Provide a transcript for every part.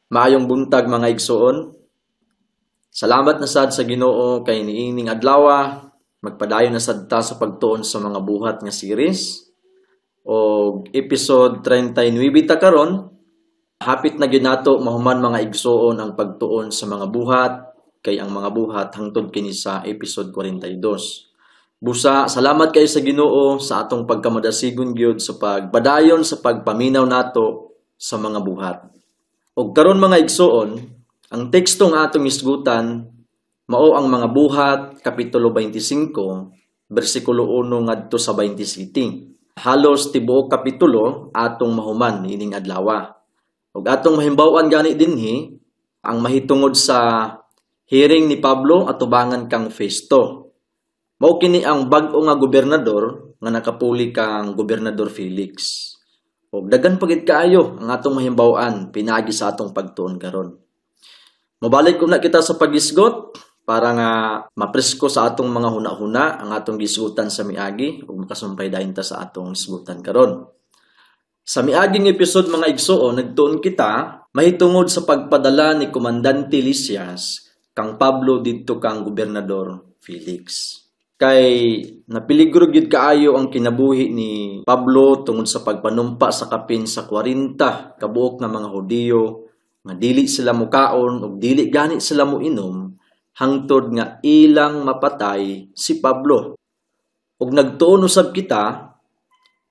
Maayong buntag, mga igsoon. Salamat na sad sa Ginoo kay niining adlaw magpadayon na sad ta sa pagtuon sa mga buhat nga series. Og episode 39 ta karon. Hapit na gyud nato mahuman, mga igsoon, ang pagtuon sa mga buhat kay ang mga buhat hangtod kini sa episode 42. Busa, salamat kay sa Ginoo sa atong pagkamadasigon gyud sa pagpadayon sa pagpaminaw nato sa mga buhat. Og karon, mga igsoon, ang teksto nga atong isgutan mao ang Mga Buhat kapitulo 25 bersikulo 1 ngadto sa 27. Halos tibuok kapitulo atong mahuman ining adlaw. Ug atong mahimbaw-an gani dinhi ang mahitungod sa hearing ni Pablo atubangan kang Festo. Mao kini ang bag-o nga gobernador nga nakapuli kang Gobernador Felix. Og daghan pa gid kaayo ang atong mahimbaw-an pinaagi sa atong pagtuon karon. Mobalik una kita sa pagisgot para nga mapresko sa atong mga huna-huna ang atong gisgutan sa miagi ug makasumpay dayon ta sa atong isgutan karon. Sa miaging episode, mga igsoon, nagtuon kita mahitungod sa pagpadala ni Komandante Lysias kang Pablo didto kang Gobernador Felix. Kay napeligro gyud kaayo ang kinabuhi ni Pablo tungod sa pagpanumpa sa kapin sa 40 kabuok nga mga Hudiyo nga dili sila mukaon ug dili gani sila moinom hangtod nga ilang mapatay si Pablo. Ug nagtuon usab kita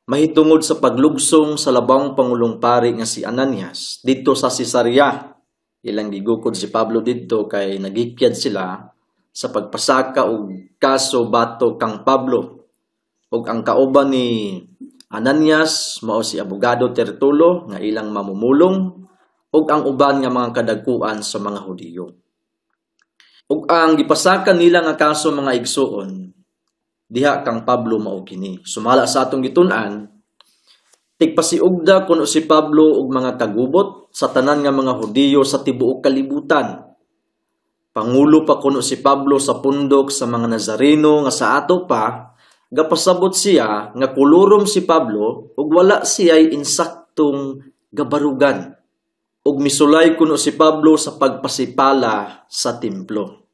mahitungod sa paglugsong sa labawng pangulong pari nga si Ananias didto sa Cesarea. Ilang gigukod si Pablo didto kay nagikyad sila sa pagpasaka og kaso batok kang Pablo. Ug ang kauban ni Ananias mao si abogado Tertulo nga ilang mamumulong ug ang uban nga mga kadagkuan sa mga Hudiyo. Ug ang gipasaka nila nga kaso, mga igsuon, diha kang Pablo mao kini. Sumala sa atong gitun-an, tigpasiugda kuno si Pablo og mga kagubot sa tanan nga mga Hudiyo sa tibuok kalibutan. Pangulo pa kuno si Pablo sa pundok sa mga Nazareno nga sa ato pa gapasabot siya nga kulurom si Pablo ug wala siya'y insaktong gabarugan. Ug misulay kuno si Pablo sa pagpasipala sa templo.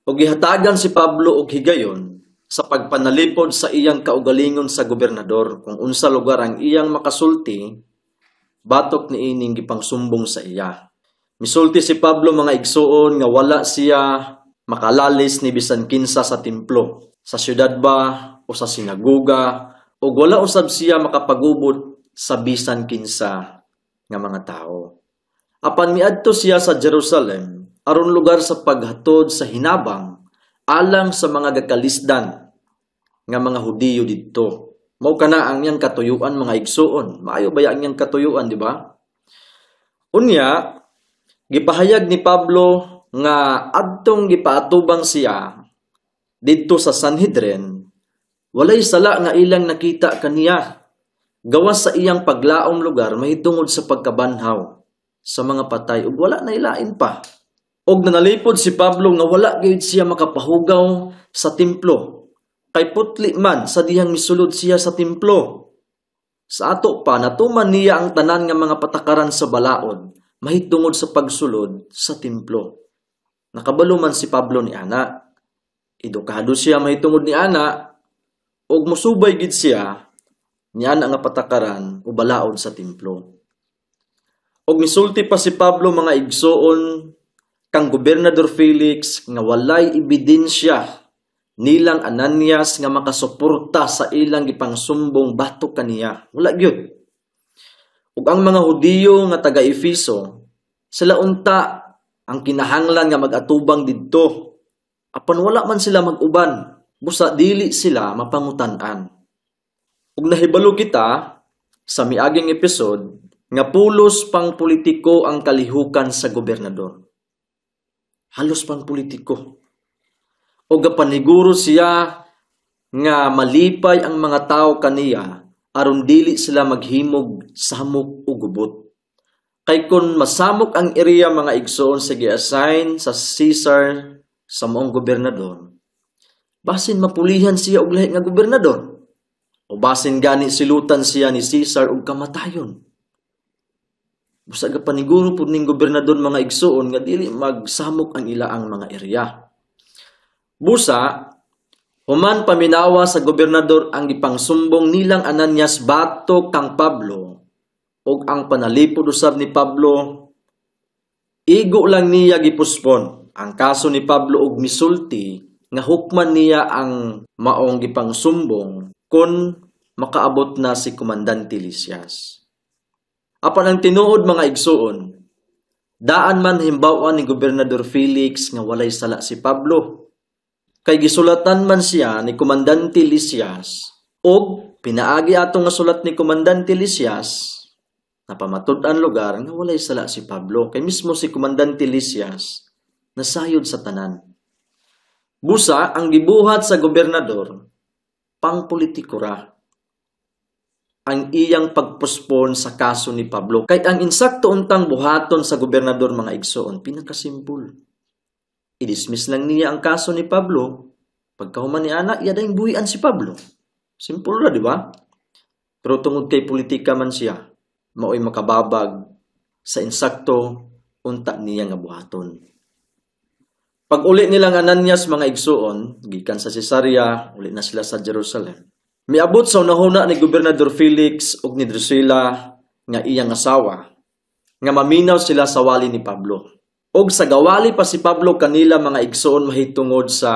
Ug gihatagan si Pablo og higayon sa pagpanalipod sa iyang kaugalingon sa gobernador kung unsa lugar ang iyang makasulti batok niining gipangsumbong sa iya. Misulti si Pablo, mga igsuon, nga wala siya makalalis ni bisan kinsa sa templo, sa syudad ba o sa sinagoga, ug wala usab siya makapagubot sa bisan kinsa nga mga tao. Apan miadto siya sa Jerusalem aron lugar sa paghatod sa hinabang alang sa mga gakalisdan nga mga Hudiyo didto. Mao kana ang iyang katuyuan, mga igsuon. Maayo baya ang iyang katuyuan, di ba? Unya, gipahayag ni Pablo nga adtong gipaatubang siya didto sa Sanhedrin, walay sala nga ilang nakita kaniya gawas sa iyang paglaom lugar mahitungod sa pagkabanhaw sa mga patay ug wala na ilain pa. Og nanalipod si Pablo nga wala gyud siya makapahugaw sa templo kay putli man sa dihang misulod siya sa templo. Sa ato pa natuman niya ang tanan nga mga patakaran sa balaod mahitungod sa pagsulod sa templo. Nakabalo man si Pablo ni ana. Edukado siya mahitungod ni ana ug mosubay gid siya ni ana nga patakaran o balaod sa templo. Og misulti pa si Pablo, mga igsoon, kang Gobernador Felix nga walay ebidensya nilang Ananias nga makasuporta sa ilang gipangsumbong batok kaniya. Wala gyud. Ug ang mga Hudiyo nga taga Efeso, sila unta ang kinahanglan nga mag-atubang didto. Apan wala man sila mag-uban, busa dili sila mapangutan-an. Ug nahibalo kita sa miaging episode nga pulos pang politiko ang kalihukan sa gobernador. Halos pang politiko. O gapaniguro siya nga malipay ang mga tao kaniya aron dili sila maghimog samok o gubot. Kay kun masamok ang area, mga igsoon, sa gi-assign sa Caesar sa maong gobernador, basin mapulihan siya og lahi nga gobernador. O basin gani silutan siya ni Caesar og kamatayon. Busa gapaniguro pud ning gobernador, mga igsuon, nga dili magsamok ang ilaang mga area. Busa, human paminawa sa gobernador ang gipangsumbong nilang Ananias batok kang Pablo ug ang panalipod usab ni Pablo, igo lang niya gipuspon ang kaso ni Pablo og misulti nga hukman niya ang maong gipangsumbong kon makaabot na si Komandante Lysias. Apan ang tinuod, mga igsuon, daan man himbawan ni Gobernador Felix nga walay sala si Pablo. Kay gisulatan man siya ni Komandante Lysias og pinaagi ato nga sulat ni Komandante Lysias, napamatud-an lugar nga walay sala si Pablo, kay mismo si Komandante Lysias nasayod sa tanan. Busa ang gibuhat sa gobernador, pangpolitiko ra ang iyang pagpuspon sa kaso ni Pablo. Kay ang insakto untang buhaton sa gobernador, mga igsoon, pinakasimpol. I-dismiss lang niya ang kaso ni Pablo. Pagkahuman ni ana, iya dayong buhian si Pablo. Simple ra, di ba? Pero tungod kay politika man siya, mao'y makababag sa insakto unta niya nga buhaton. Pag uli nilang Ananias, mga igsuon, gikan sa Cesarea, uli na sila sa Jerusalem. Miabot sa unahuna ni Gobernador Felix ug ni Drusilla nga iyang asawa, nga maminaw sila sa wali ni Pablo. Og sa gawali pa si Pablo kanila, mga igsuon, mahitungod sa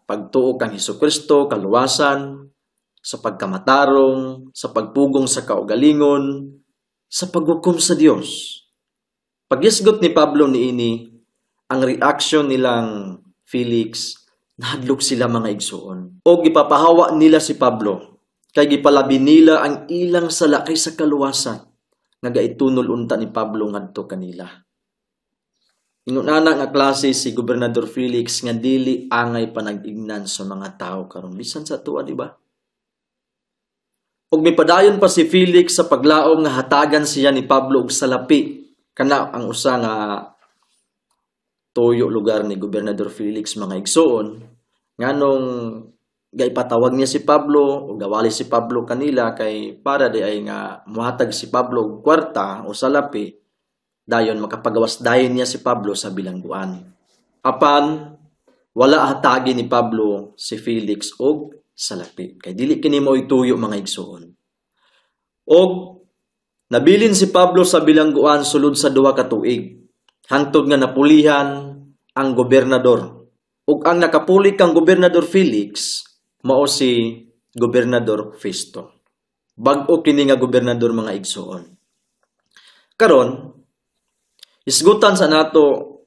pagtuo kang Hesukristo, kaluwasan, sa pagkamatarong, sa pagpugong sa kaugalingon, sa paghukom sa Dios. Pagisgot ni Pablo niini, ang reaction nilang Felix, nahadlok sila, mga igsuon. O gipapahawa nila si Pablo, kay gipalabi nila ang ilang sala kaysa kaluwasan nga gaitunol unta ni Pablo ngadto kanila. Ingon ana nga klase si Gobernador Felix nga dili angay panag-ignan sa mga tao karon, bisan sa tuwa, di ba? Ug mipadayon pa si Felix sa paglaom nga hatagan siya ni Pablo og salapi, kana ang usa nga tuyo lugar ni Gobernador Felix, mga igsoon, nganong gaipatawag niya si Pablo o gawali si Pablo kanila kay para di ay nga muhatag si Pablo og kwarta o salapi, dayon makapagawas dayon niya si Pablo sa bilangguan. Apan wala hatagi ni Pablo si Felix og salapi kay dili kini mo'y tuyo, mga igsoon. Og nabilin si Pablo sa bilangguan sulod sa 2 ka tuig hangtod nga napulihan ang gobernador. Ug ang nakapuli kang Gobernador Felix mao si Gobernador Festo. Bag-o kini nga gobernador, mga igsoon. Karon, isgutan sa nato,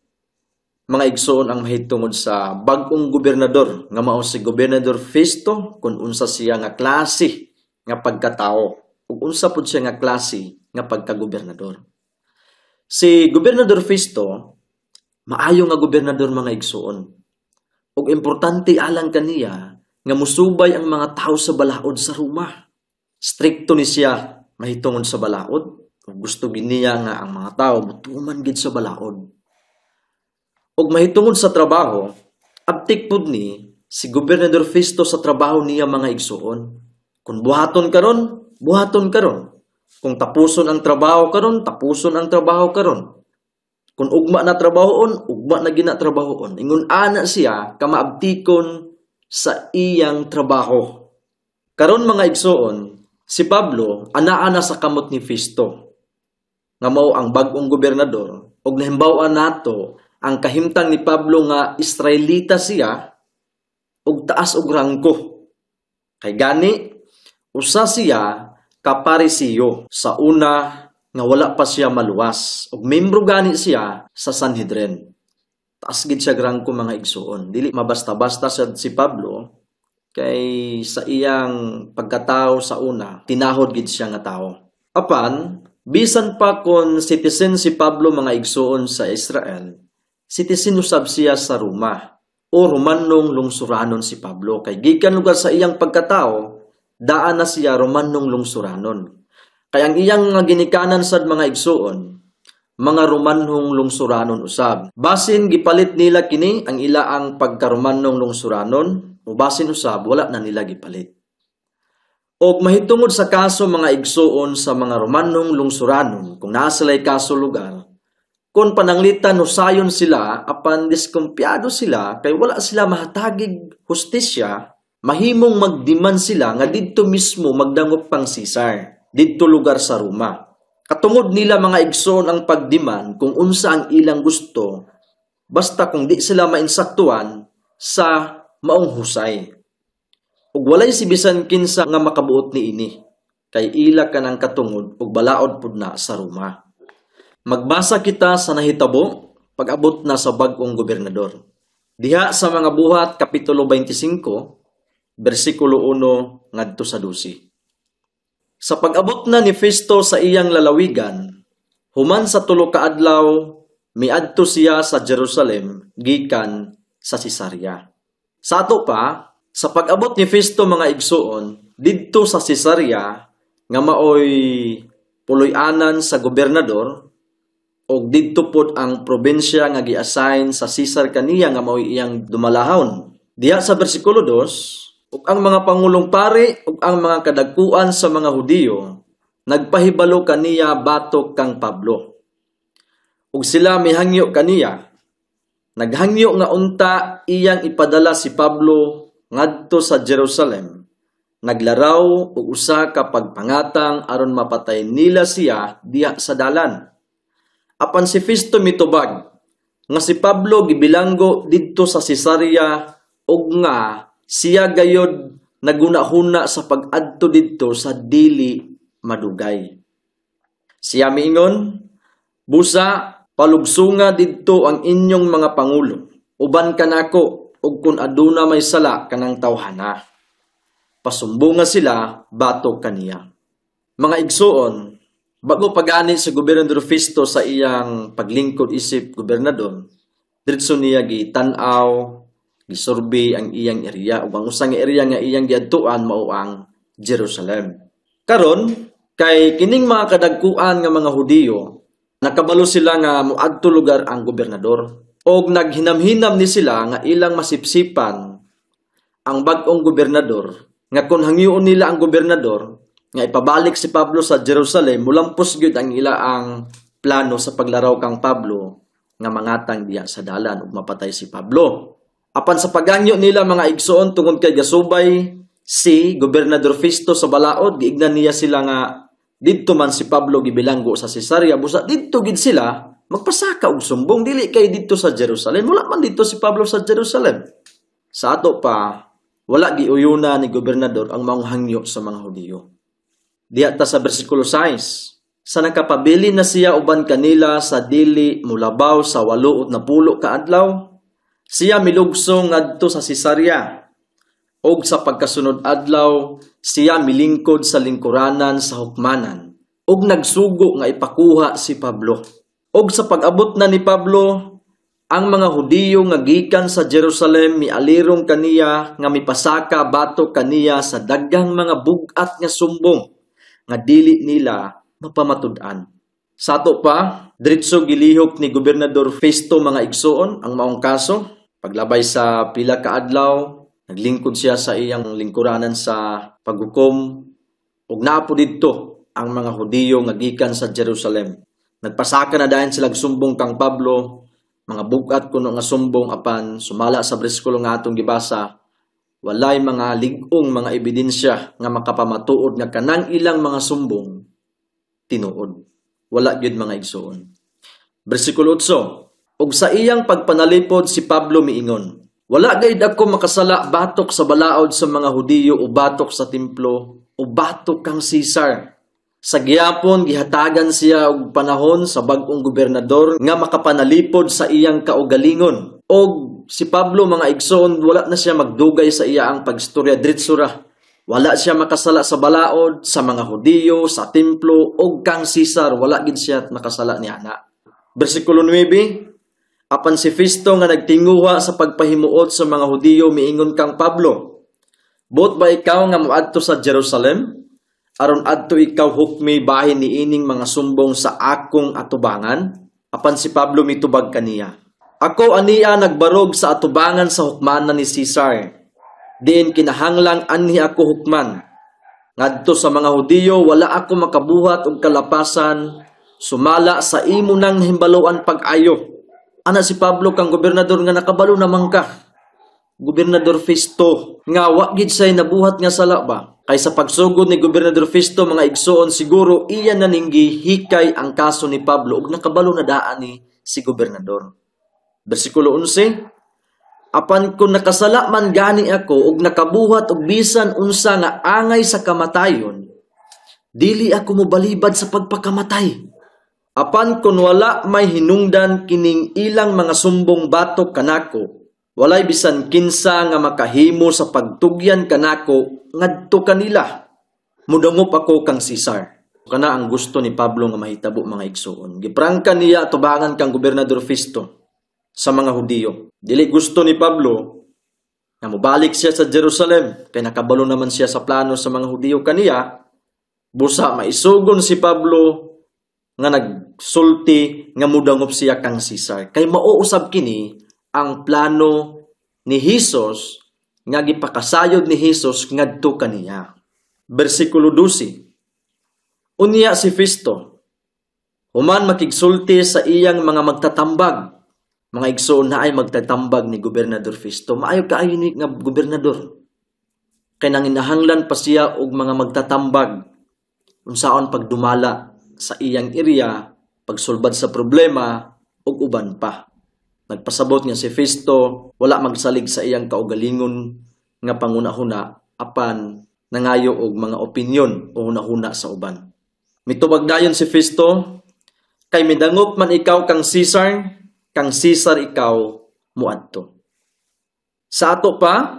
mga igsoon, ang mahitungod sa bag-ong gobernador nga mao si Gobernador Festo, kung unsa siya nga klase nga pagkatao ug unsa pud siya nga klase nga pagkagobernador. Si Gobernador Festo, maayo nga gobernador, mga igsoon. Ug importante alang kaniya nga musubay ang mga tao sa balaod sa Roma. Strikto ni siya mahitungod sa balaod. Ug gusto gid niya nga ang mga tao mutuman gid sa balaod. Ug mahitungod sa trabaho, abtik pud ni si Gobernador Festo sa trabaho niya, mga igsoon. Kung buhaton karon, buhaton karon. Kung tapuson ang trabaho karon, tapuson ang trabaho karon. Kung ugma na trabahoon, ugma na gina trabahoon. Ingon ana siya kamaabtikon sa iyang trabaho. Karon, mga igsoon, si Pablo anaa na sa kamot ni Festo nga mao ang bag-ong gobernador, ug nahimbaw-an nato ang kahimtang ni Pablo nga Israelita siya ug taas og rangko. Kay gani usa siya ka Parisiyo sa una nga wala pa siya maluwas, ug membro gani siya sa Sanhedrin. Taas gid siya rangko, mga igsuon. Dili mabasta-basta sad si Pablo kay sa iyang pagkatao sa una, tinahod gid siya nga tao. Apan bisan pa kon citizen si Pablo, mga igsuon, sa Israel, citizen usab siya sa Roma o Romanong lungsuranon si Pablo, kay gikan lugar sa iyang pagkatao, daan na siya Romanong lungsuranon. Kay ang iyang nga ginikanan sad, mga igsuon, mga Romanong lungsuranon usab. Basin gipalit nila kini ang ilaang pagka-Romanong lungsuranon o basin usab wala na nila gipalit. Og mahitungod sa kaso, mga igsuon, sa mga Romanong lungsuranon, kung naa sila'y kaso lugar, kung pananglitan husayon sila apan diskumpiyado sila kay wala sila mahatagig hustisya, mahimong magdemand sila nga didto mismo magdangop pang Caesar, didto lugar sa Roma. Katungod nila, mga igsoon, ang pagdemand kung unsa ang ilang gusto, basta kung di sila mainsaktuan sa maong husay. Ug walay si bisan kinsa nga makabuot niini kay ila kanang katungod ug balaod pud na sa Roma. Magbasa kita sa nahitabo pag-abot na sa bag-ong gobernador. Diha sa Mga Buhat kapitulo 25 bersikulo 1 ngadto sa 12. Sa pag-abot na ni Festo sa iyang lalawigan, human sa 3 ka adlaw, miadto siya sa Jerusalem gikan sa Cesarea. Sa ato pa, sa pag-abot ni Festo, mga igsuon, didto sa Cesarea nga maoy puloy-anan sa gobernador og didto pod ang probinsya nga gi-assign sa Caesar kaniya nga maoy iyang dumalahon. Diha sa bersikulo 2, ug ang mga pangulong pari ug ang mga kadagkuan sa mga Hudiyo nagpahibalo kaniya batok kang Pablo. Ug sila mihangyo kaniya. Naghangyo nga unta iyang ipadala si Pablo ngadto sa Jerusalem. Naglaraw og usa ka pagpangatang aron mapatay nila siya diha sa dalan. Apan si Festo mitubag nga si Pablo gibilanggo didto sa Cesarea ug nga siya gayod nagunahuna sa pag-adto didto sa dili madugay. Siya miingon, "Busa palugsunga didto ang inyong mga pangulo. Uban kanako ug kun aduna may sala kanang tawhana." Pasumbunga sila batok kaniya. Mga igsuon, bago pagani sa Gobernador Festo sa iyang paglingkod isip gobernador, diretso niya gitan-aw, gisurvey ang iyang area, ug ang usa nga area nga iyang giadtuan mao ang Jerusalem. Karon, kay kining mga kadagkuan nga mga Hudiyo, nakabalo sila nga moadto lugar ang gobernador. Og naghinamhinam ni sila nga ilang masipsipan ang bag-ong gobernador, nga kung hangyoon nila ang gobernador nga ipabalik si Pablo sa Jerusalem, mulampos gyud ang ila ang plano sa paglaraw kang Pablo nga mangatang diya sa dalan ug mapatay si Pablo. Apan sa pagangyo nila, mga igsoon, tungod kay gasubay si Gobernador Festo sa balaod, giignan niya sila nga didto man si Pablo gibilanggo sa Cesarea, busa didto gid sila magpasaka og sumbong, dili kay didto sa Jerusalem. Wala man didto si Pablo sa Jerusalem. Sa ato pa, wala giuyuna ni gobernador ang maong hangyo sa mga Hudiyo. Diha ta sa bersikulo 6, sa nakapabili na siya uban kanila sa dili mulabaw sa 80 ka adlaw, siya milugso ngadto sa Cesarea. Og sa pagkasunod adlaw, siya milingkod sa lingkuranan sa hukmanan, og nagsugo nga ipakuha si Pablo. Og sa pag-abot na ni Pablo, ang mga Hudiyo nga gikan sa Jerusalem mialirong kaniya nga mipasaka batok kaniya sa daghang mga bug-at nga sumbong nga dili nila mapamatud-an. Sa ato pa, diretso gilihok ni Gobernador Festo, mga igsuon, ang maong kaso. Paglabay sa pila ka adlaw, naglingkod siya sa iyang lingkuranan sa paghukom ug naa po didto ang mga Hudiyo nga gikan sa Jerusalem. Nagpasaka na dayon sila sumbong kang Pablo, mga bug-at kuno nga sumbong, apan sumala sa bersikulo nga atong gibasa, walay mga lig-ong mga ebidensya nga makapamatuod nga kanang ilang mga sumbong tinuod. Wala gyud, mga igsuon. Bersikulo 8, ug sa iyang pagpanalipod si Pablo miingon, "Wala gayud ako makasala batok sa balaod sa mga Hudiyo o batok sa templo o batok kang Caesar." Sa gihapon gihatagan siya og panahon sa bag-ong gobernador nga makapanalipod sa iyang kaugalingon. Og si Pablo, mga igsoon, wala na siya magdugay sa iya ang pagstorya, diretso ra. Wala siya makasala sa balaod, sa mga Hudiyo, sa templo og kang Caesar, wala gid siya makasala niana. Bersikulo 9, apan si Festo nga nagtinguha sa pagpahimuot sa mga Hudiyo miingon kang Pablo, "Buot ba ikaw nga moadto sa Jerusalem aron adto ikaw hukmi bahin niining mga sumbong sa akong atubangan?" Apan si Pablo mitubag kaniya, "Ako ania nagbarog sa atubangan sa hukmanan ni Caesar. Diin kinahanglang anhi ako hukman. Ngadto sa mga Hudiyo wala ako makabuhat og kalapasan sumala sa imo nang himbaluan pag-ayo. Ana si Pablo kang gobernador nga nakabalo naman ka. Gobernador Festo nga wa gid say nabuhat nga sala ba? Kay sa pagsugod ni Gobernador Festo, mga igsoon, siguro iya na ning gihikay ang kaso ni Pablo ug nakabalo na daan ni si gobernador. Bersikulo 11, apan kung nakasala man gani ako ug nakabuhat og bisan unsa nga angay sa kamatayon, dili ako mobalibad sa pagpakamatay. Apan kung wala may hinungdan kining ilang mga sumbong batok kanako, walay bisan kinsa nga makahimo sa pagtugyan kanako ngadto kanila. Mudangop ako kang Cesar. Kana ang gusto ni Pablo nga mahitabo, mga igsoon. Giprangka niya tubangan kang Gobernador Festo sa mga Hudiyo. Dili gusto ni Pablo nga mobalik siya sa Jerusalem kay nakabalo naman siya sa plano sa mga Hudiyo kaniya. Busa maisugon si Pablo nga nagsulti nga mudangop siya kang Cesar. Kay mauusab kini ang plano ni Hesus nga gipakasayod ni Hesus ngadto kaniya. Bersikulo 12. Unya si Festo, human makigsulti sa iyang mga magtatambag. Mga igsoon, na ay magtatambag ni Gobernador Festo. Maayo kaayo ni nga gobernador. Kay nanginahanglan pa siya og mga magtatambag unsaon pagdumala sa iyang area, pagsulbad sa problema ug uban pa. Nagpasabot nga si Festo wala magsalig sa iyang kaugalingon nga pangunahuna apan nangayo og mga opinyon o hunahuna sa uban. Mitubag dayon si Festo, kay midangop man ikaw kang Caesar ikaw muadto. Sa ato pa,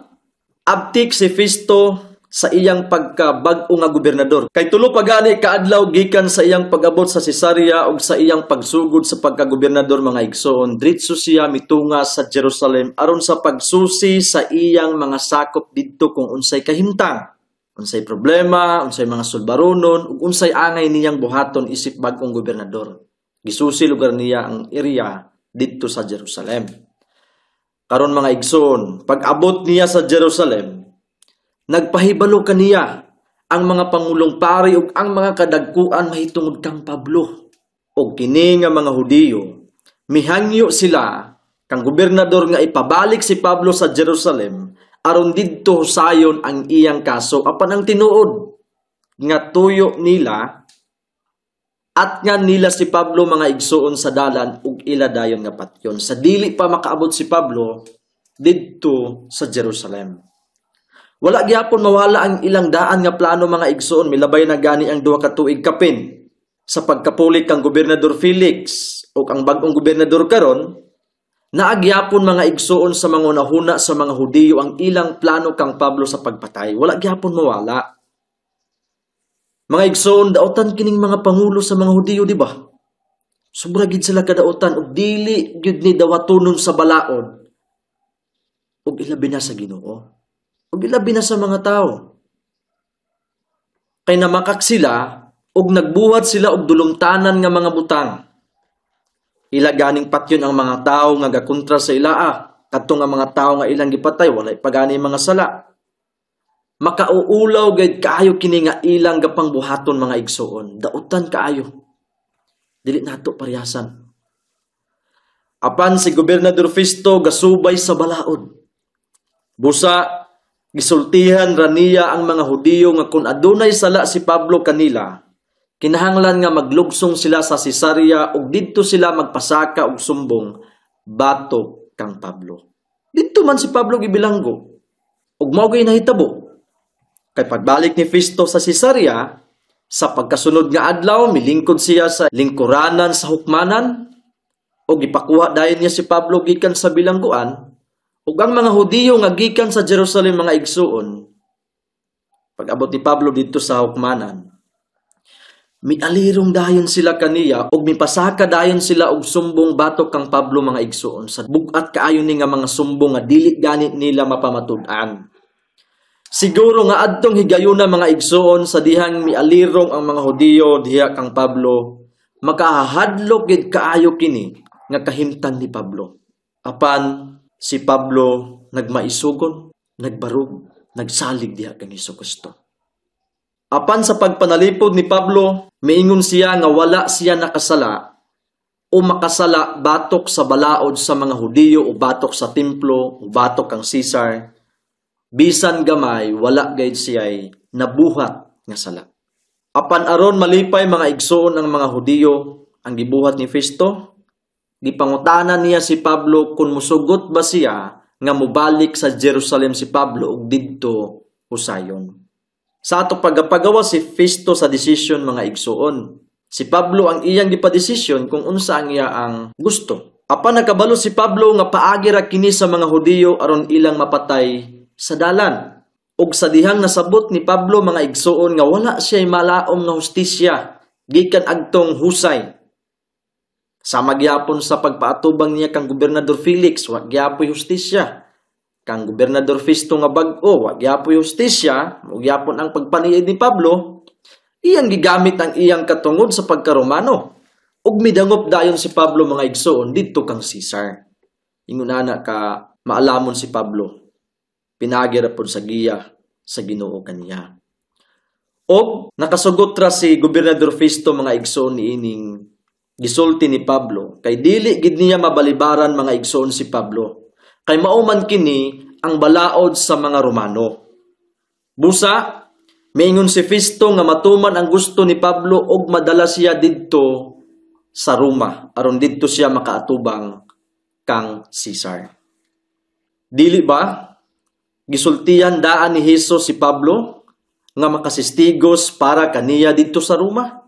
abtik si Festo sa iyang pagkabag-o nga gobernador. Kay tulo pa gani kaadlaw gikan sa iyang pag-abot sa Cesarea ug sa iyang pagsugod sa pagkagobernador, mga igsoon, diretso siya mitunga sa Jerusalem aron sa pagsusi sa iyang mga sakop didto kung unsay kahimtang, unsay problema, unsay mga sulbaronon ug unsay angay niyang buhaton isip bag-ong gobernador. Gisusi lugar niya ang area didto sa Jerusalem. Karon, mga igsoon, pag-abot niya sa Jerusalem, nagpahibalo kaniya ang mga pangulong pari ug ang mga kadagkuan mahitungod kang Pablo. Og kini nga mga Hudiyo, mihangyo sila kang gobernador nga ipabalik si Pablo sa Jerusalem aron didto husayon ang iyang kaso. Apan ang tinuod nga tuyo nila at nga nila si Pablo, mga igsoon, sa dalan ug ila dayon nga patyon sa dili pa makaabot si Pablo didto sa Jerusalem. Wala gyapon mawala ang ilang daan nga plano, mga igsoon. Milabay na gani ang 2 ka tuig kapin sa pagkapulik kang Gobernador Felix ug ang bag-ong gobernador karon, naagyapon, mga igsoon, sa mga hunahuna sa mga Hudiyo ang ilang plano kang Pablo sa pagpatay. Wala gyapon mawala. Mga igsoon, daotan kining mga pangulo sa mga Hudiyo, di ba? Sobra gid sila kadautan ug dili gyud ni dawatonon sa balaod ug ilabi na sa Ginoo ug ilabi na sa mga tao. Kay namakak sila ug nagbuhat sila og dulumtanan nga mga butang. Ila ganing patyon ang mga tao nga gakontra sa ilaa, kadto nga mga tao nga ilang gipatay walay pagani mga sala. Makauulaw gayud kaayo kini nga ilang gapangbuhaton, mga igsoon. Dautan kaayo. Dili nato paryasan. Apan si Gobernador Festo gasubay sa balaod. Busa gisultihan ra niya ang mga Hudiyo nga kung adunay sala si Pablo kanila, kinahanglan nga maglugsong sila sa Cesarea ug didto sila magpasaka og sumbong batok kang Pablo. Didto man si Pablo gibilanggo. Ug mao gyud nahitabo. Kay pagbalik ni Festo sa Cesarea, sa pagkasunod nga adlaw milingkod siya sa lingkuranan sa hukmanan ug gipakuha dayon niya si Pablo gikan sa bilangguan. Ug ang mga Hudiyo nga gikan sa Jerusalem, mga igsuon, pag-abot ni Pablo didto sa hukmanan, mialirong dayon sila kaniya ug mipasaka dayon sila og sumbong batok kang Pablo, mga igsuon, sa bug-at kaayo ni nga mga sumbong nga dili ganit nila mapamatud-an. Siguro nga adtong higayuna, mga igsuon, sa dihang mialirong ang mga Hudiyo diha kang Pablo, makahadlok gid kaayo kini nga kahimtang ni Pablo. Apan si Pablo nagmaisugon, nagbarug, nagsalig diha kang Hesukristo. Apan sa pagpanalipod ni Pablo, miingon siya nga wala siya nakasala o makasala batok sa balaod sa mga Hudiyo o batok sa templo o batok kang Caesar. Bisan gamay, wala gayud siya'y nabuhat nga sala. Apan aron malipay, mga igsoon, ang mga Hudiyo, ang gibuhat ni Festo, gipangutana niya si Pablo kung musugot ba siya nga mobalik sa Jerusalem si Pablo ug didto husayon. Sa ato pagapagawa si Festo sa desisyon, mga igsoon. Si Pablo ang iyang gipadesisyon kung unsa ang iya ang gusto. Apan nakabalo si Pablo nga paagi ra kini sa mga Hudiyo aron ilang mapatay sa dalan. Ug sa dihang nasabot ni Pablo, mga igsoon, nga wala siya malaom nga hustisya gikan agtong husay. Sama gyapon sa pagpaatubang niya kang Gobernador Felix, wa gyapoy hustisya. Kang Gobernador Festo nga bag-o, wa gyapoy hustisya, ug gyapon ang pagpaniid ni Pablo, iyang gigamit ang iyang katungod sa pagkaromano. Ug midangop dayon si Pablo, mga igsoon, didto kang Caesar. Ingon ana ka maalamon si Pablo. Pinaagi ra pod sa giya sa Ginoo kaniya. Og nakasugot ra si Gobernador Festo, mga igsoon, niining gisulti ni Pablo, kay dili gid niya mabalibaran, mga igsoon, si Pablo. Kay mao man kini ang balaod sa mga Romano. Busa miingon si Festo nga matuman ang gusto ni Pablo og madala siya didto sa Roma aron didto siya makaatubang kang Caesar. Dili ba gisultihan daan ni Hesus si Pablo nga makasistigos para kaniya didto sa Roma?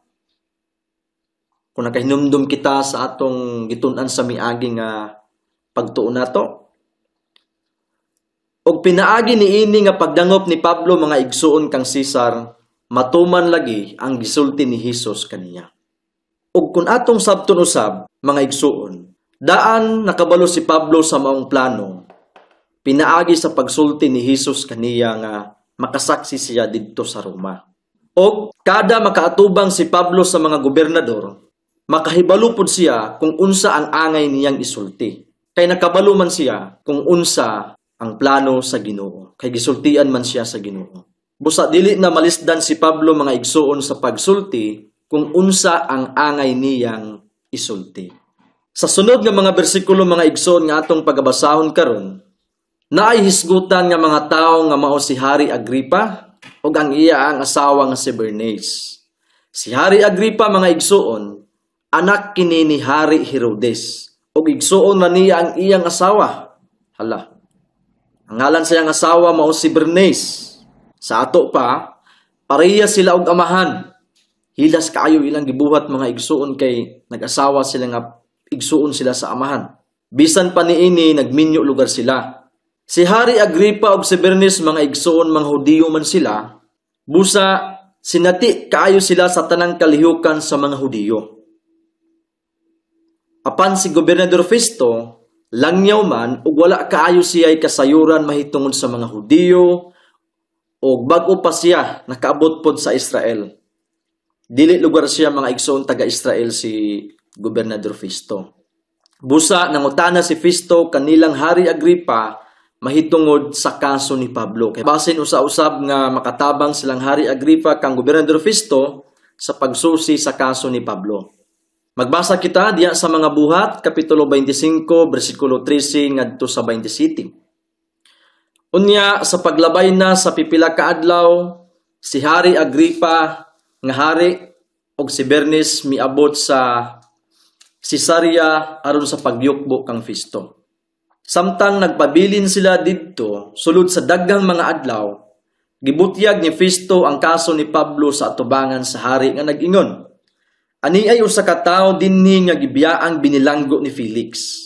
Kung nakahinumdum kita sa atong gitun-an sa miagi nga pagtuon nato. Og pinaagi niini nga pagdangop ni Pablo, mga igsuon, kang Caesar, matuman lagi ang gisulti ni Hesus kaniya. Og kung atong sabton usab, mga igsuon, daan nakabalo si Pablo sa maong plano, pinaagi sa pagsulti ni Hesus kaniya nga makasaksi siya didto sa Roma. Og kada makaatubang si Pablo sa mga gobernador, makahibalo pud siya kung unsa ang angay niyang isulti. Kay nakabalo man siya kung unsa ang plano sa Ginoo. Kay gisultian man siya sa Ginoo. Busa dili na malisdan si Pablo, mga igsuon, sa pagsulti kung unsa ang angay niyang isulti. Sa sunod nga mga bersikulo, mga igsuon, nga atong pagabasahon karon, naay hisgutan nga mga tawo nga mao si Hari Agripa ug ang iya ang asawa nga si Bernice. Si Hari Agripa, mga igsuon, anak kini ni Hari Herodes ug igsuon na niya ang iyang asawa. Hala. Ang ngalan sa iyang asawa mao si Bernice. Sa ato pa, pareha sila og amahan. Hilas kaayo ilang gibuhat, mga igsuon, kay nag-asawa sila nga igsuon sila sa amahan. Bisan pa niini, nagminyo lugar sila. Si Hari Agripa ug si Bernice, mga igsuon, mga Hudiyo man sila. Busa sinati kaayo sila sa tanang kalihukan sa mga Hudiyo. Apan si Gobernador Festo, langyaw man ug wala kaayo siya'y kasayuran mahitungod sa mga Hudiyo ug bag-o pa siya nakaabot pod sa Israel. Dili lugar siya, mga igsoon, taga-Israel si Gobernador Festo. Busa nangutana si Festo kanilang Hari Agripa mahitungod sa kaso ni Pablo. Kay basin usa-usab nga makatabang silang Hari Agripa kang Gobernador Festo sa pagsusi sa kaso ni Pablo. Magbasa kita diya sa Mga Buhat, Kapitulo 25, versikulo 13 ngadto sa 27. Unya, sa paglabay na sa pipila ka adlaw, si Hari Agripa nga hari ug si Bernice miabot sa Cesarea aron sa pagyukbo kang Festo. Samtang nagpabilin sila didto sulod sa daghang mga adlaw, gibutyag ni Festo ang kaso ni Pablo sa atubangan sa hari nga nag-ingon, "Ani ay usa ka tawo dinhi nga gibiyaang binilanggo ni Felix.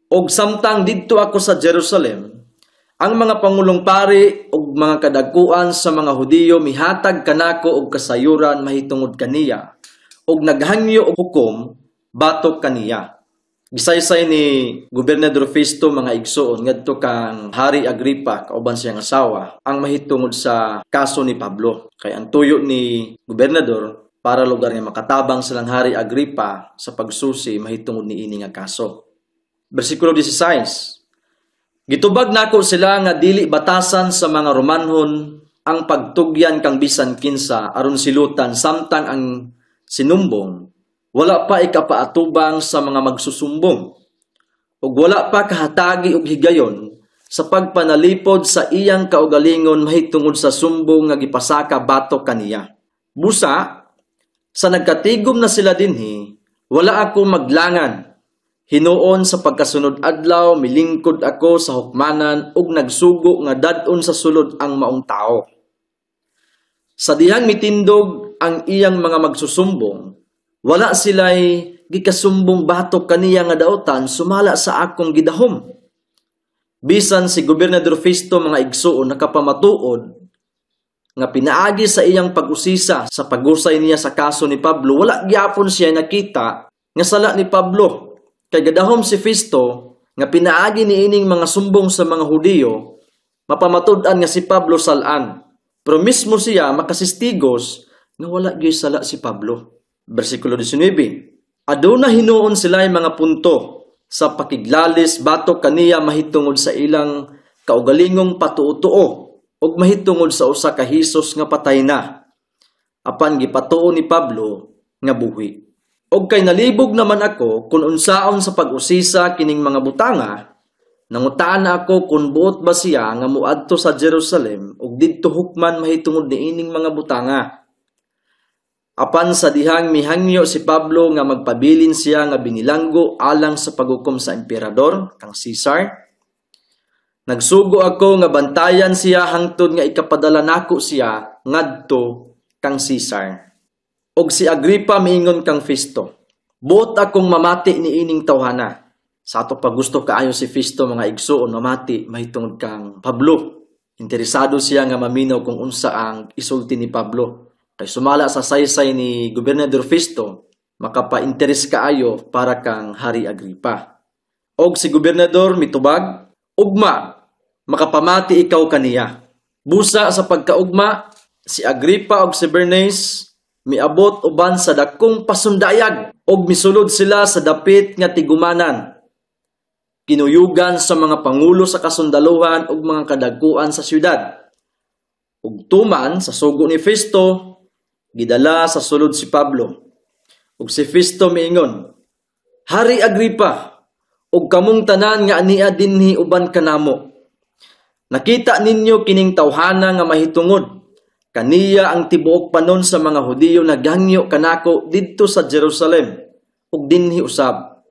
Og samtang didto ako sa Jerusalem, ang mga pangulong pari ug mga kadagkuan sa mga Hudiyo mihatag kanako og kasayuran mahitungod kaniya ug naghangyo og hukom batok kaniya." Gisaysay ni Gobernador Festo, mga igsoon, ngadto kang Hari Agripa kauban siyang asawa ang mahitungod sa kaso ni Pablo. Kay ang tuyo ni Gobernador para lugar nga makatabang silang Hari Agripa sa pagsusi mahitungod niini nga kaso. Bersikulo 16. "Gitubag nako sila nga dili batasan sa mga Romanhon ang pagtugyan kang bisan kinsa aron silutan samtang ang sinumbong wala pa ikapaatubang sa mga magsusumbong ug wala pa kahatagi og higayon sa pagpanalipod sa iyang kaugalingon mahitungod sa sumbong nga gipasaka batok kaniya. Busa sa nagkatigom na sila dinhi, wala ako maglangan. Hinuon sa pagkasunod adlaw milingkod ako sa hukmanan ug nagsugo nga dad-on sa sulod ang maong tao. Sa dihang mitindog ang iyang mga magsusumbong, wala sila'y gikasumbong batok kaniya nga daotan sumala sa akong gidahom. Bisan si Gobernador Festo, mga igsuon, nakapamatuod nga pinaagi sa iyang pag-usisa sa pagusay niya sa kaso ni Pablo, wala gyapon siya nakita nga sala ni Pablo. Kay gadahom si Festo nga pinaagi niining mga sumbong sa mga Hudiyo, mapamatud-an nga si Pablo salaan. Pero mismo siya makasistigos nga wala gyud sala si Pablo. Versikulo 19. Aduna hinuon sila mga punto sa pakiglalis batok kaniya mahitungod sa ilang kaugalingong patuo-tuo ug mahitungod sa usa ka Hesus nga patay na. Apan gipatuo ni Pablo nga buhi. Og kay nalibog naman ako kung unsaon sa pag-usisa kining mga butanga, nangutaan na ako kung buot ba siya nga muadto sa Jerusalem ug didto hukman mahitungod niining mga butanga. Apan sa dihang mihangyo si Pablo nga magpabilin siya nga binilanggo alang sa paghukom sa emperador kang Caesar, nagsugo ako nga bantayan siya hangtod nga ikapadala nako siya ngadto kang Caesar. Og si Agripa miingon kang Festo, "Buot akong mamati niining tawhana." Sa ato pa gusto kaayo si Festo, mga igsuon, mamati mahitungod kang Pablo. Interesado siya nga maminaw kung unsa ang isulti ni Pablo. Kay sumala sa saysay ni Gobernador Festo, makapa-interes kaayo para kang Hari Agripa. Og si Gobernador mitubag, "Ugma, makapamati ikaw kaniya." Busa sa pagkaugma, si Agripa og si Bernice miabot uban sa dakong pasundayag og misulod sila sa dapit nga tigumanan, kinuyugan sa mga pangulo sa kasundaluhan ug mga kadagkuan sa syudad. Ug tuman sa sugo ni Festo, gidala sa sulod si Pablo. Ug si Festo miingon, "Hari Agripa, ug kamong tanan nga ania dinhi uban kanamo. Nakita ninyo kining tawhana nga mahitungod kaniya ang tibuok panon sa mga Hudiyo naghangyo kanako didto sa Jerusalem ug dinhi usab.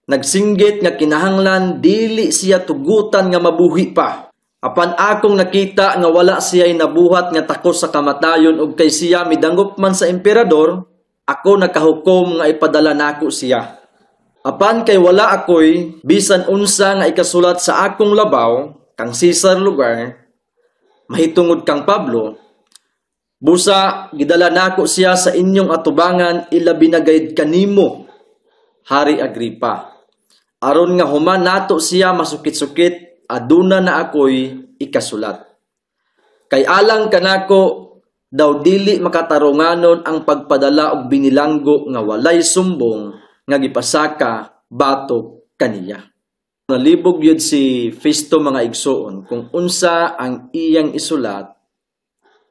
Nagsinggit nga kinahanglan dili siya tugutan nga mabuhi pa. Apan akong nakita nga wala siya'y nabuhat nga takos sa kamatayon, ug kay siya midangop man sa emperador, ako nakahukom nga ipadala nako siya. Apan kay wala ako'y bisan unsa nga ikasulat sa akong labaw kang Caesar lugar mahitungod kang Pablo, busa gidala nako siya sa inyong atubangan, ilabi na gayud kanimo, Hari Agripa, aron nga human nato siya masukit-sukit, aduna na ako'y ikasulat. Kay alang kanako daw dili makatarunganon ang pagpadala og binilanggo nga walay sumbong nga gipasaka batok kaniya." Nalibog yun si Festo, mga igsuon, kung unsa ang iyang isulat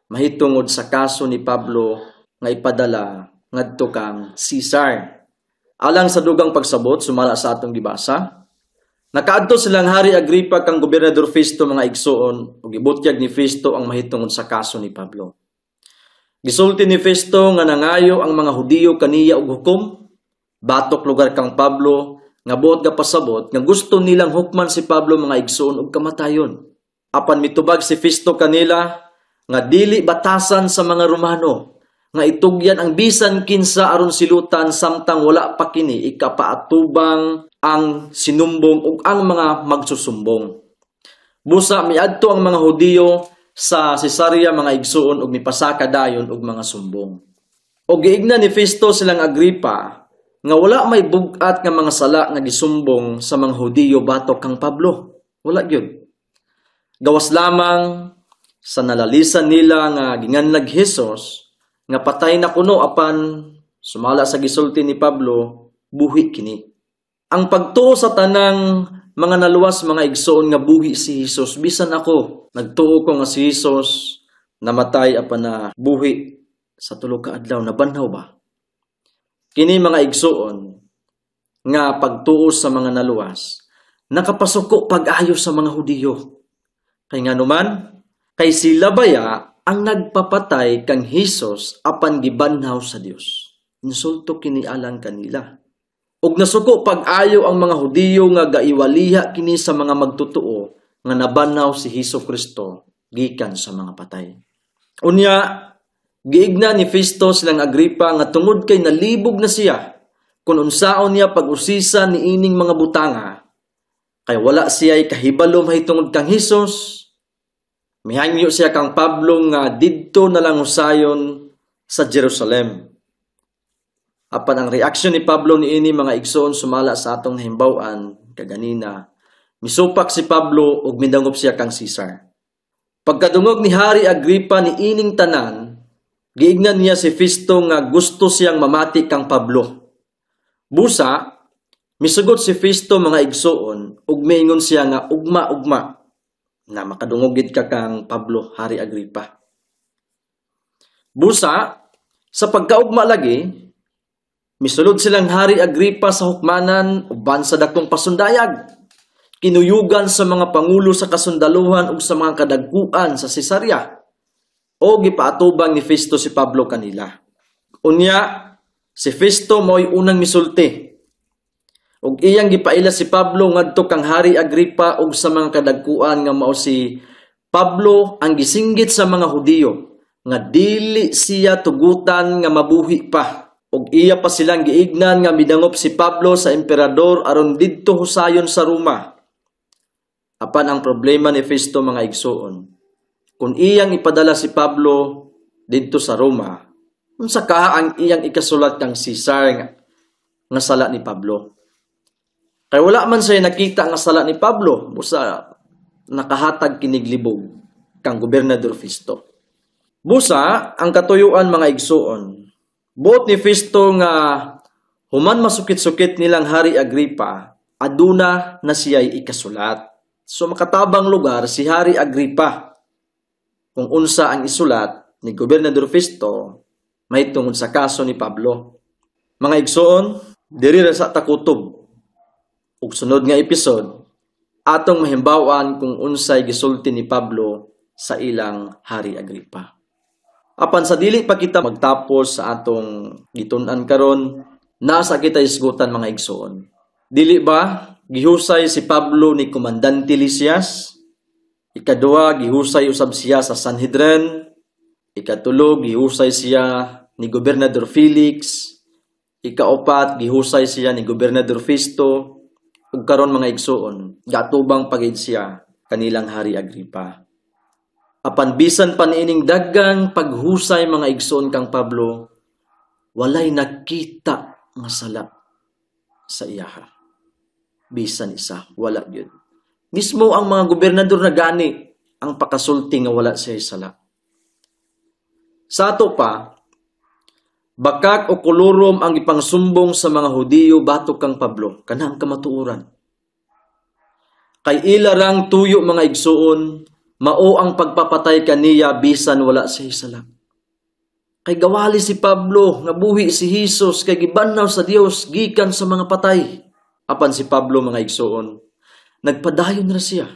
mahitungod sa kaso ni Pablo nga ipadala ngadto kang Caesar. Alang sa dugang pagsabot sumala sa atong gibasa, nakaadto silang Hari Agripa kang Gobernador Festo, mga igsuon, ug gibutyag ni Festo ang mahitungod sa kaso ni Pablo. Gisulti ni Festo nga nangayo ang mga Hudiyo kaniya og hukom batok lugar kang Pablo, nga buot gapasabot nga gusto nilang hukman si Pablo, mga igsuon, og kamatayon. Apan mitubag si Festo kanila nga dili batasan sa mga Romano nga itugyan ang bisan kinsa aron silutan samtang wala pa kini ikapaatubang ang sinumbong ug ang mga magsusumbong. Busa miadto ang mga Hudiyo sa Cesarea, mga igsuon, ug mipasaka dayon og mga sumbong. Og giigna ni Festo silang Agripa nga wala may bug-at nga mga sala nga gisumbong sa mga Hudiyo batok kang Pablo. Wala gyud. Gawas lamang sa nalalisan nila nga ginganlag Hesus nga patay na kuno, apan sumala sa gisulti ni Pablo, buhi kini. Ang pagtuo sa tanang mga naluwas, mga igsoon, nga buhi si Hesus, bisan ako nagtuo ko nga si Hesus Namatay apan na buhi sa 3 ka adlaw, nabanhaw ba? Kini mga igsuoon nga pagtuo sa mga naluwas, nakapasuko pag-ayo sa mga Hudiyo. Kay nganuman, kay sila baya ang nagpapatay kang Hesus apan gibanhaw sa Dios. Insulto kini alang kanila. Ug nasuko pag-ayo ang mga Hudiyo nga gaiwaliha kini sa mga magtotoo nga nabanhaw si Hesus Kristo gikan sa mga patay. Unya, giigna ni Festo silang Agripa nga tungod kay nalibog na siya kung unsaon niya pag-usisa ni ining mga butanga, kay wala siya'y kahibalo mahitungod kang Hesus. Mihangyo siya kang Pablo nga didto na lang usayon sa Jerusalem. Apan ang reaksyon ni Pablo niini mga igsoon sumala sa atong nahimbaw-an kaganina, misupak si Pablo ug midangop siya kang Caesar. Pagkadungog ni Hari Agripa ni ining tanan, giignan niya si Festo nga gusto siyang mamati kang Pablo. Busa, misugot si Festo mga igsoon ug miingon siya nga ugma-ugma na makadungog gid ka kang Pablo, Hari Agripa. Busa, sa pagkaugma lagi, misulod silang Hari Agripa sa hukmanan uban sa dakong pasundayag. Kinuyugan sa mga pangulo sa kasundaluhan ug sa mga kadagkuan sa Cesarea. O gipaatubang ni Festo si Pablo kanila. Unya, si Festo mo'y unang misulti. Ug iyang gipaila si Pablo ngadto kang Hari Agripa ug sa mga kadagkuan nga mao si Pablo ang gisinggit sa mga Hudiyo nga dili siya tugutan nga mabuhi pa. Ug iya pa silang giignan nga midangop si Pablo sa emperador aron didto husayon sa Roma. Apan ang problema ni Festo mga igsoon, kung iyang ipadala si Pablo didto sa Roma, unsa kaha ang iyang ikasulat kang Caesar nga sala ni Pablo? Kay wala man siya nakita nga sala ni Pablo, busa nakahatag kiniglibog kang Gobernador Festo. Busa ang katuyuan mga igsoon, buot ni Festo nga human masukit-sukit nilang Hari Agripa, aduna na siya'y ikasulat. So makatabang lugar si Hari Agripa kung unsa ang isulat ni Gobernador Festo may tungod sa kaso ni Pablo. Mga igsoon, diri ra sa takutob. Ug sunod nga episode, atong mahimbaw-an kung unsay gisulti ni Pablo sa ilang Hari Agripa. Apan sa dili pa kita magtapos sa atong gitun-an karon, nasa kita isgutan mga igsoon. Dili ba gihusay si Pablo ni Komandante Lysias? Ikaduha, gihusay usab siya sa Sanhedrin. Ikatulo, gihusay siya ni Gobernador Felix. Ikaupat, gihusay siya ni Gobernador Festo. Ug karon mga igsoon, gatubang pagid siya kanilang Hari Agripa. Apan bisan pa niining daghang paghusay mga igsoon kang Pablo, walay nakita nga sala sa iyaha. Bisan isa, wala gyud. Mismo ang mga gobernador na gani ang pakasulti nga wala siya sala. Sa ato pa, bakak o kolorum ang ipangsumbong sa mga Hudiyo batok kang Pablo, kanang kamatuoran. Kay ila rang tuyo mga igsuon, mao ang pagpapatay kaniya bisan wala siya sala. Kay gawali si Pablo nga buhi si Hesus kay gibanhaw sa Dios gikan sa mga patay. Apan si Pablo mga igsuon, nagpadayon ra siya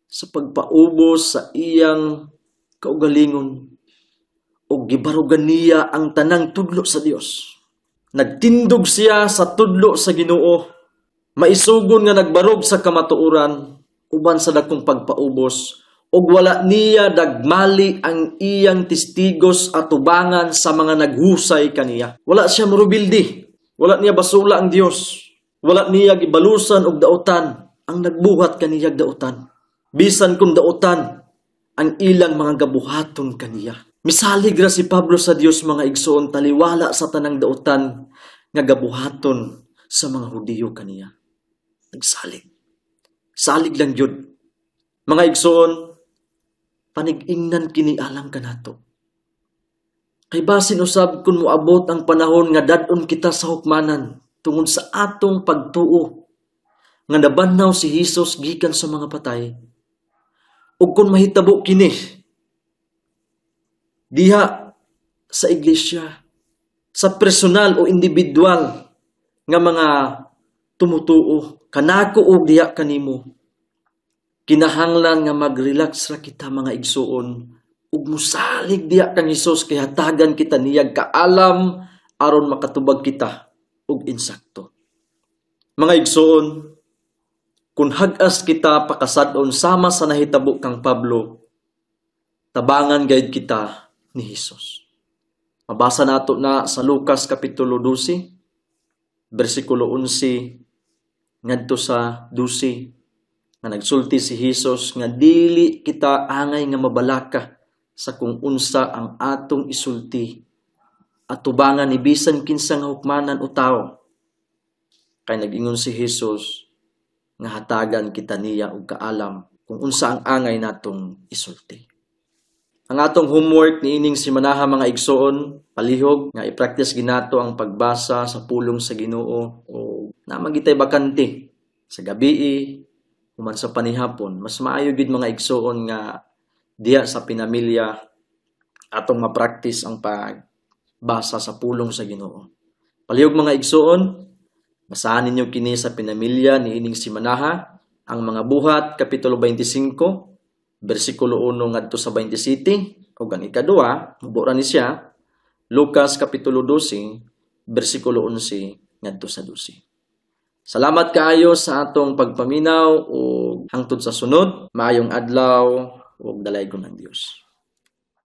sa pagpaubos sa iyang kaugalingon ug gibarugan niya ang tanang tudlo sa Dios. Nagtindog siya sa tudlo sa Ginoo, maisugon nga nagbarog sa kamatuoran uban sa dakong pagpaubos, ug wala niya dagmali ang iyang testigos atubangan sa mga naghusay kaniya. Wala siya morubildi, wala niya basula ang Dios, wala niya gibalusan og daotan ang nagbuhat kaniyag daotan. Bisan kung daotan ang ilang mga gabuhaton kaniya. Misalig ra si Pablo sa Dios mga igsoon, taliwala sa tanang daotan nga gabuhaton sa mga Hudiyo kaniya. Nagsalig. Salig lang yun. Mga igsoon, panig-ingnan kini alang kanato. Kay basin usab kung moabot ang panahon nga dad-on kita sa hukmanan tungod sa atong pagtuo nga nabanhaw si Hesus gikan sa mga patay. Ug kung mahitabo kini, Diha sa iglesia, sa personal o individual nga mga tumutuo, kanako og diha kanimo, kinahanglan nga mag-relax ra kita, mga igsuon, ug musalig diha kang Hesus kay hatagan kita niyag kaalam aron makatubag kita og insakto. Mga igsuon, kung hag-as kita pakasad-on sama sa nahitabo kang Pablo, tabangan gayud kita ni Hesus. Mabasa nato na sa Lucas Kapitulo 12, bersikulo 11 ngadto sa 12, nga nagsulti si Hesus nga dili kita angay nga mabalaka sa kung unsa ang atong isulti at tubangan ni bisan kinsa nga hukmanan o tawo. Kay nag-ingon si Hesus nga hatagan kita niya og kaalam kung unsa ang angay natong isulti. Ang atong homework niining simanaha, mga igsoon, palihog nga i-practice ginato ang pagbasa sa pulong sa Ginoo o naa man gitay bakante sa gabii human sa panihapon. Mas maayo gid, mga igsoon, nga diha sa pinamilya atong ma-practice ang pagbasa sa pulong sa Ginoo. Palihog, mga igsoon, basahan ninyo kini sa pinamilya niining simanaha, ang Mga Buhat Kapitulo 25 bersikulo 1 ngadto sa 27, ug ang ikaduha, mubo ra ni siya, Lucas Kapitulo 12 bersikulo 11 ngadto sa 12. Salamat kaayo sa atong pagpaminaw ug hangtod sa sunod, maayong adlaw ug dalaygon ng Dios.